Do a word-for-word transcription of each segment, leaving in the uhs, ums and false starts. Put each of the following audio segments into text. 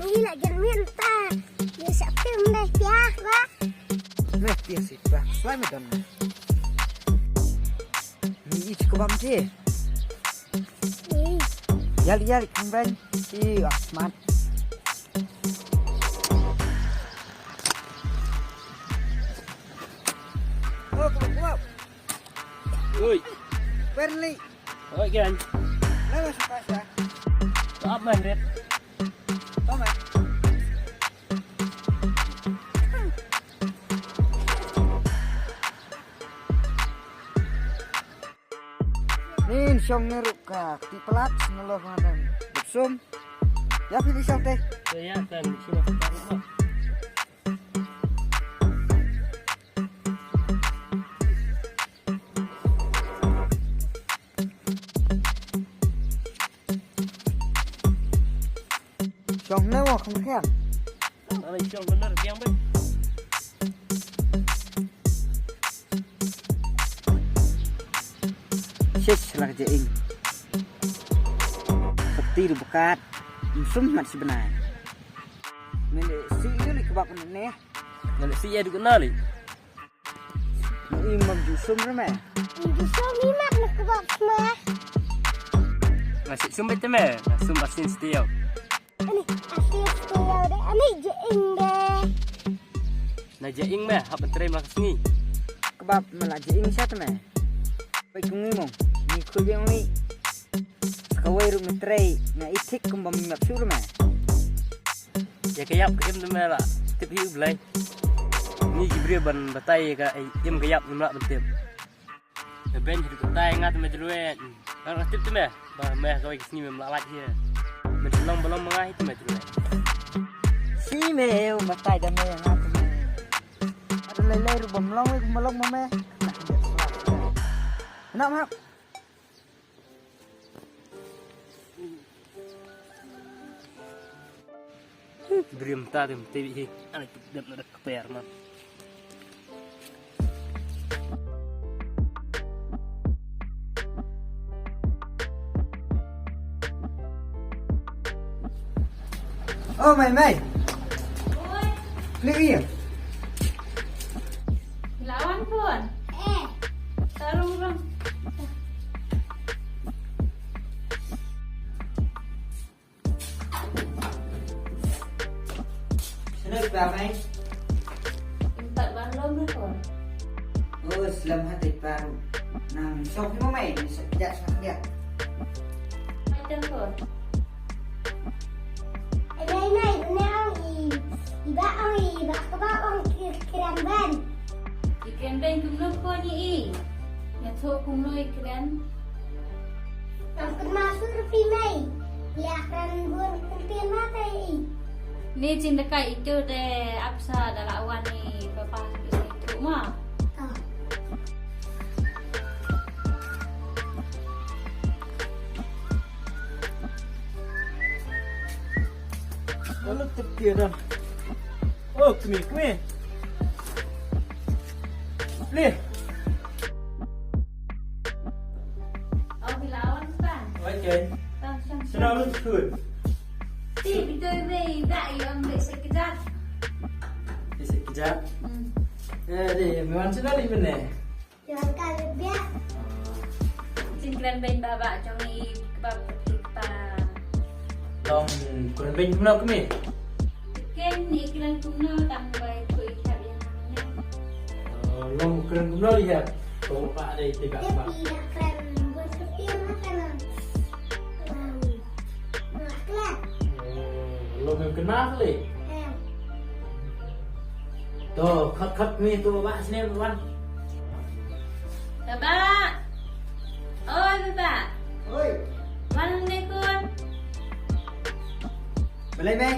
Ni la gen mynta. Ni sa pim dai pia ba. Meh, pia si pia. Slai me don. Ni ich ko bam ti. Ni. Yal, yal, kembang. Ih, ah, smart. Oh, come on, come on. Oi. Burnley. Oi, gan. Lama sa pasa. Stop, man, Red. Tama. Nin shong ne ruh ka kti palat, ne lo ngadan. Sum. Ya phi di shong te. Ya, ya, kan, sum. Shong ne wa kham khian. Ana shong benar biang be. Shish, la ka ja ing. Pati ruh bekat. Sum mat si benai. Mene si yu li kebab ne. Mene si ya duk na li. Ni mam ju sum re me. Ju sum ni mat ne kebab me. Nasi sum bete me. Sum asin setia. Ani, asin setia de. Ani ja ing de. Na ja ing me, hap entrei ma ka sngi. Kebab me la ja ing sha te me. Bai ku ngi mong. Ni ku jeng ni. Kawei ruh me trei, nga i thik kumba me map shuh ruh me. Ya ka yap ka im te me la tip hi u Blei. Ni ki briew ban batai ya ka im ka yap ngim lah ban tip. Ka ben hi ka tai nga te me jluet. Nga la tip te me. Ba me kawei ka sngi me mlah lait hi. Men shnong ba long ma nga hi te me jluet. Si me u batai da me nga te me. Ada lei lei ruh ba mlong wei ba mlong ma me. Nak dia surat. Nak map. Brim ta dem te hi. Ana dep na dak per man. Oh, Mei Mei. Oi. Klik iya. Lawan pun. Eh. Tarung rong. Sino ba mai? Empat ban lom na ko. Oh, selamat hari baru. Nang sok mo mai, ni sok ja sok dia. Macam ko. Nai nai, nai ong i, i ba ong i, ba ka ba ong kir kiran ban. I kiran ban kumno ko ni i. Nya tho kumno i kiran. Tam kut masuk rupi mai. Ya kiran bun kuntin mata i. Ni chin dekai itu de apsa dala awan ni bapa itu ma. Lalu tepia dah. Oh, kemi, kemi. Lih. Oh, bila awan kan? Okay. Tang sang. Senang lu good. Ti betul me ba i am be sekejap. Be sekejap. Hmm. Eh, di, memang senang di mana? Jangan kaget dia. Jin kren ben baba jong i kebab peti kpa. Long kren ben kumno kemi? Ken ni kren kumno tang bai kui kap yang. Long kren kumno lihat. Kau pak ada itu kak pak. Tidak kren buat peti makan. Makan. Long kena kali. To, khot khot mi tu baba sini baba. Baba. Oi baba. Oi. Balei me?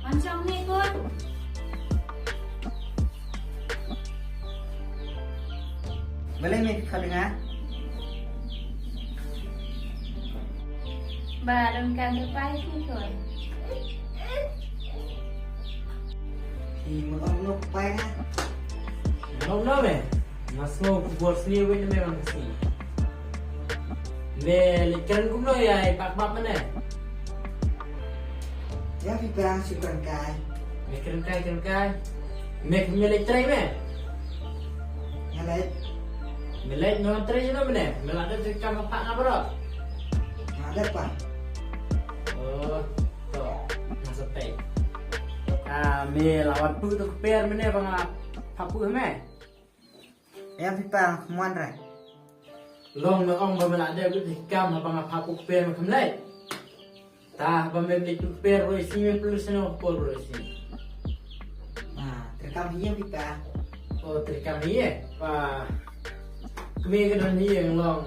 Wan shong ne khun. Balei me kham nga? Ba don kam tu pai ne khun. Hi mo ong no pai nga. Ong no me. Nga sngew khubor sniew wei na me ban ka sngi. Me leit kren kumno ïa i Pak Bap mane? Ïa phi pa shu kren kai. Me kren kai, kren kai. Me, me leit trei me? Nga leit. Me leit, me wan trei shano mane? Me la dep trei kam ha Pak nga baroh. Nga dep pa. Oh, to. Nga sa peit. Ah, me la wan tu tu kper mane ba nga phapu me. Ïa phi pa, kham wan re. Long me ong ba me la dep lut hi kam haba nga phapu kper me kham leit. Ta ba me leit tu kper ruh isi me plu seno por ruh isi. Ah, treikam hi ïa phi pa. Oh, treikam hi ïa. Pa. Kmie ka don hi ïa long.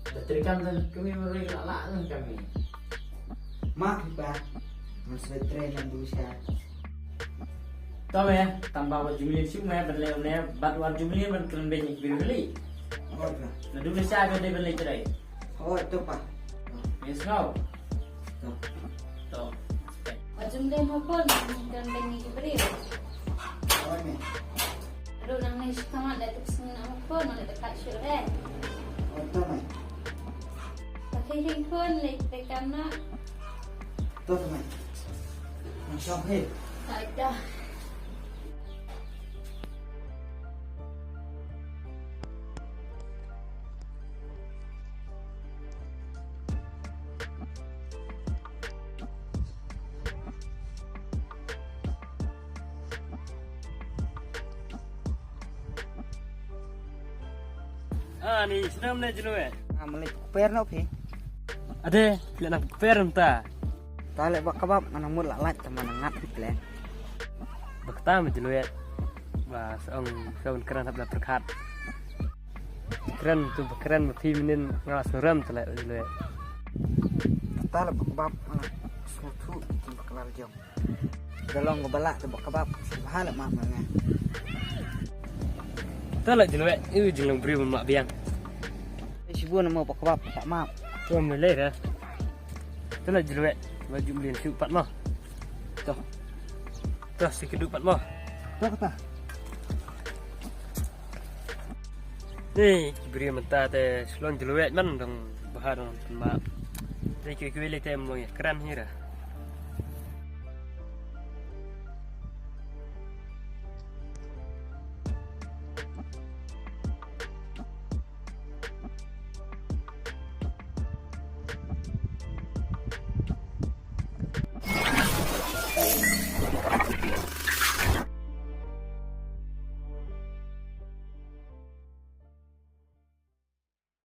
Da treikam dan kmie me ruh la la dan kmie. Ma phi pa. Ngan sa trei ngan du sha. To me, tang ba wat jumlien shuh me ban leh ne, bad wat jumlien ban kren beiñ ïa ki briew. Hooid pa. Naduh mynta ka dei ban leh trei. Hooid to pa. Me sngew? To. To. Wat jumlien ha khun ban kren beiñ ïa ki briew. Hooid me. Ruh nangne shu khmat da tuk sngewbha ha khun, nangne da kat shuh re. Hooid to me. Phi hi khun leh te kam na. To to me. Nang shong hi. Hooid to. Ah, ni snem ne Jluet. Ah, me leit kper noh phi. Ade, phi nang kper mynta. Ta leh ba kebab, nga nang mut la lait, ta ma nang ngat phi plan. Ba kata me Jluet. Ba song song kren hap da pyrkhat. Kren tu ba kren ba phi mynnin nga la sngewrem ta leh Jluet. Ta leh ba kebab, nga la sngewthuh tu ba khlad jong. Da long ba la te ba kebab, sngewbha leh map nga. Ta leh Jluet, i jinglong briew map biang. Shibun mo ba kebab, ta map. Tu me leh re. Ta leh Jluet, ba jumlien shuh pat mo. To. To, si kdu pat mo. To kata. Ni, ki briew mynta te shlong Jluet man dang bha dang ma. Te ki ki leh te em long ïa kren hi ra.